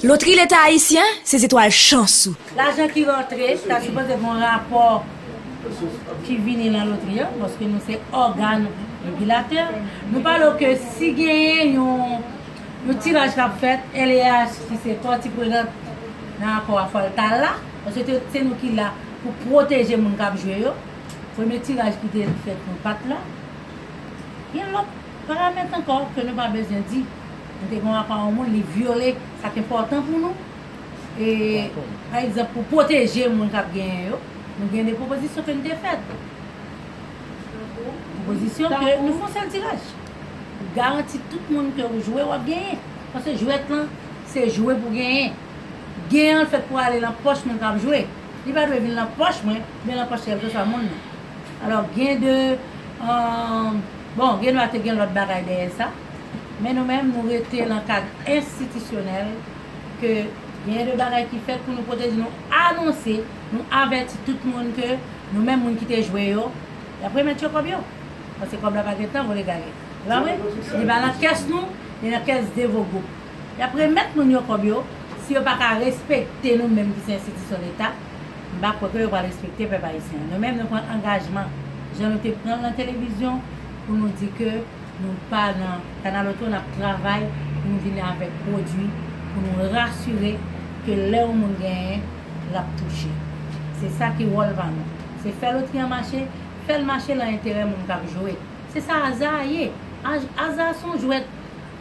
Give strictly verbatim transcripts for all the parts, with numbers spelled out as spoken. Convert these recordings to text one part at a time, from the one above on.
Lotri Leta Ayisyen, se zetwal chans ou. Lajan ki rantre, ta sipoze gen yon rapò ki vini nan lotri an, paske nou se ògàn regilatè. Nou pale w ke si genyen yon, yon tiraj k ap fèt, L E H ki se pati prenant nan akò a fò l ta la, paske se nou ki la pou pwoteje moun k ap jwe yo. Premye tiraj ki te fèt nou pa t la. Gen lòt paramèt ankò ke nou pa bezwen di. Nou te gen yon akò a yon moun, li vyole sa k enpòtan pou nou. E, pa egzanp, pou pwoteje moun k ap genyen yo, nou gen de pwopozisyon ke nou te fèt. Pwopozisyon ke nou fè yon sèl tiraj. Pou garanti tout moun ke ou jwe, w ap genyen. Paske jwèt lan, se jwe pou genyen. Gen an fèt pou ale nan pòch moun k ap jwe. Li pa dwe vin nan pòch mwen, men nan pòch kèlkeswa moun nan. Alò, gen de, bon, gen dwa te gen lòt bagay dèyè sa, men nou menm, nou rete nan kad enstitisyonèl ke gen de bagay ki fèt pou nou pwoteje, nou anonse, nou avèti tout moun ke nou menm moun ki te jwe yo, y ap remèt yo kòb yo. Paske kòb la pa gen tan vole gale. Se pa vre? Li pa nan kès nou, li nan kès Devogroup. Y ap remèt moun yo kòb yo, si yo pa ka respekte nou menm ki se enstitisyon Leta, m pa kwè ke yo pral respekte pèp ayisyen an. Nou menm, nou pran angajman, jan nou te pran l nan televizyon, pou nou di ke nou pa nan Kanal Oto, n ap travay pou nou vini avèk pwodui, pou nou rasire ke lè yon moun genyen, l ap touche. Se sa ki wòl pa nou. Se fè lotri an mache, fè l mache nan enterè moun k ap jwe. Se sa aza a ye. Aza se yon jwèt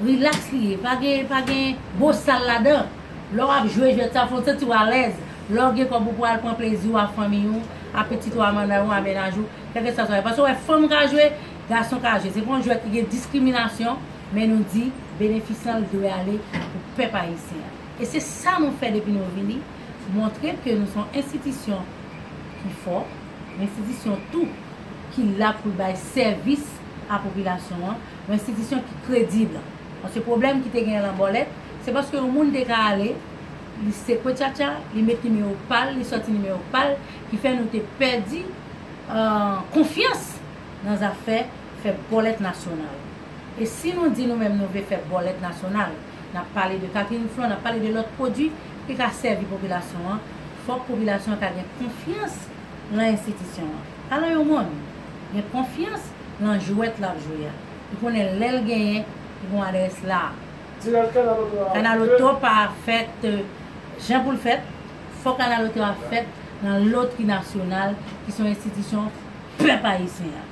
rilaks li ye. Pa gen, pa gen bosal ladan. Lè w ap jwe jwèt sa, fò w santi w alèz. Lè w gen kòb ou pou al pran plezi w a fanmi w, a pitit ou, a manman w, a mennaj ou, kèlkeswa sa w ye. Paske w wè fanm ka jwe, gason ka jwe. Se pa yon jwèt ki gen diskriminasyon, men nou di benefis lan dwe ale pou pèp ayisyen an. E se sa nou fè depi nou vini, montre ke nou se yon enstitisyon ki fò, yon enstitisyon tou ki la pou l bay sèvis a popilasyon an, yon enstitisyon ki kredib. Paske pwoblèm ki te genyen lan bòlèt, se paske yon moun te ka ale, li sekwe tchatcha, li met nimewo pa l, li sòti nimewo pa l, ki fè nou te pèdi konfyans nan zafè fè bòlèt nasyonal. E si nou di nou menm nou vle fè bòlèt nasyonal, n ap pale de Catherine Flon, n ap pale de lòt pwodui ki ka sèvi popilasyon an, fòk popilasyon an ka gen konfyans lan enstitisyon an. Pa lan yon moun, gen konfyans lan jwèt l ap jwe a. Li konnen lè l genyen, li gon adrès la. Kanal Oto pa fèt jan pou l fèt, fòk Kanal Oto a fèt nan lotri nasyonal ki se yon enstitisyon pèp ayisyen an.